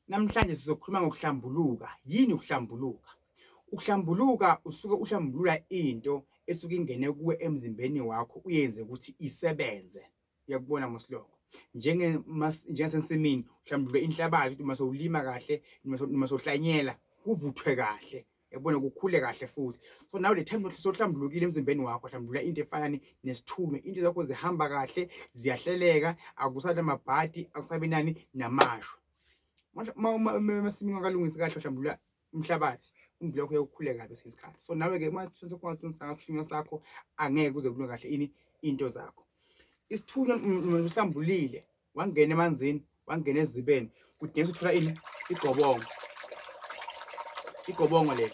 Namhlanje sizokhuluma ngokuhlambuluka. Yini ukuhlambuluka? Ukuhlambuluka usuke uhlambulula into esuke ingene kuwe emzimbeni wakho uyenze ukuthi isebenze. Uyakubona mosiloko. Njenge njengasensimini uhlambulula inhlabathi ukuthi uma sowulima kahle noma sowuhlanyela kuvuthwe kahle. Yabona kukhule kahle futhi. So now the time sohlambulukile emzimbeni wakho hlambulula into efana nesithunywa. Into zakho zihamba kahle, ziyahleleka, akusabi namabhadi, akusabi nani namashwa. Uma emasimini wakalungisi kahle uhlambulula umhlabathi ummbila wakho uyakukhule kabi esinye isikhathi. So nawe ke uma sithunywa sakho angeke kuze kulunge kahle ini into zakho. Isithunywa usihlambulile wangena emanzini wangena ezibeni kudingeka uthola ini igobongo igobongo leli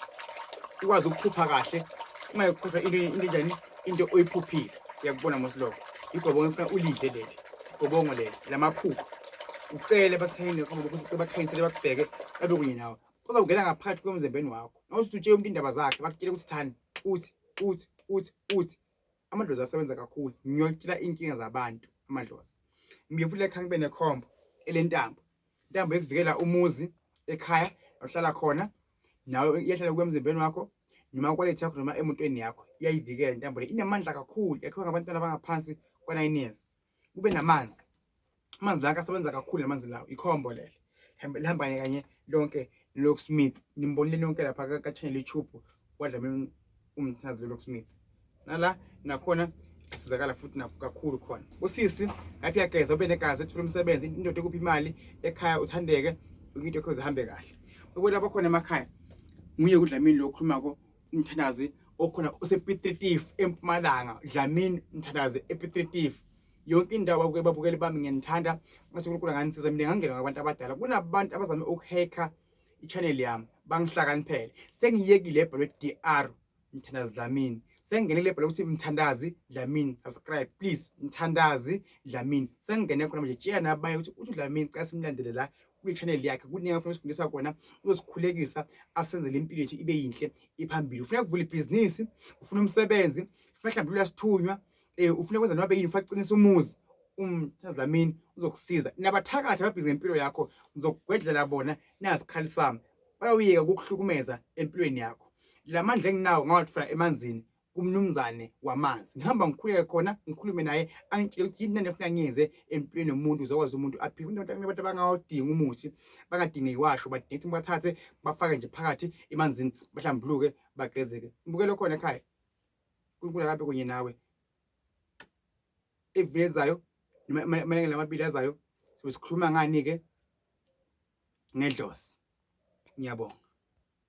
ukwazi ukuphupha kahle ungayokuphupha into into enjani into oyiphuphile uyakubona mos lokho igobongo efuna ulidle leli igobongo leli lamaphupho ucele basikhanyele ukuthi bakhanyisele bakubheke babe kunye nawe uzawungena ngaphakathi kwemzimbeni wakho nawuthi utshele umuntu indaba zakhe bakutshele ukuthi thani uthi uthi uthi uthi Amadlozi asebenza kakhulu. Ngiyotshela inkinga zabantu amadlozi. Ngibuye futhi ekhaya ngibe nekhombo elentambo. Intambo yokuvikela umuzi ekhaya ohlala khona nawe iyahlala kuwe emzimbeni wakho noma kwalethi yakho noma emotweni yakho iyayivikela intambo le inamandla kakhulu yakhiwa ngabantwana abangaphansi kwa-9 years kube namanzi amanzi la asebenza kakhulu amanzi lawo ikhombo lelo lihamba kanye kanye lonke locksmith nimbonile nonke lapha ka-channel YouTube kwadlamini umthandazo locksmith nala nakhona sizakala futhi nakho kakhulu khona usisi lapho uyageza ube negazi ethula umsebenzi indoda ekuphi imali ekhaya uthandeke into yakho zihambe kahle ukwelapha khona emakhaya nguye kudlamini lo okhulumako umthandazi okhona usePiet empumalanga Dlamini umthandazi ePiet yonke indawo babuke babukeli bami ngiyanithanda ngathi uNkulunkulu anganisiza mina ngangena ngabantu abadala kunabantu abazame ukuhacka i-channel yami bangihlakaniphele sengiyekile ebhalwe DR Mthandazi Dlamini sengingene lebhala ukuthi Mthandazi Dlamini subscribe please Mthandazi Dlamini sengingene khona manje tshela nabanye ukuthi uthi uDlamini cela simlandele la kule channel yakhe kuningi afuna usifundisa kona uzosikhulekisa asenzele impilo yethu ibe yinhle iphambili ufuna ukuvula ibhizinisi ufuna umsebenzi ufuna mhlawumbe uyasithunywa eh ufuna kwenza noma yini ufuna kuqinisa umuzi umthandazi Dlamini uzokusiza nabathakathi ababhizi ngempilo yakho ngizokugwedlela bona nasikhali sami bayawuyeka ukukuhlukumeza empilweni yakho la mandla enginawo ngawathola emanzini kumnumzane wamanzi ngihamba ngikhuleke khona ngikhulume naye angitshele ukuthi yini nefuna ngiyenze empilweni yomuntu uzokwazi umuntu aphile kunabantu abangawadingi umuthi bangadingi iwasho badinga ukuthi bathathe bafake nje phakathi emanzini bahlambuluke bagezeke mbukelo khona ekhaya uNkulunkulu akabe kunye nawe evile ezayo noma emalangeni lamabili azayo sikhuluma ngani ke ngedlozi ngiyabonga.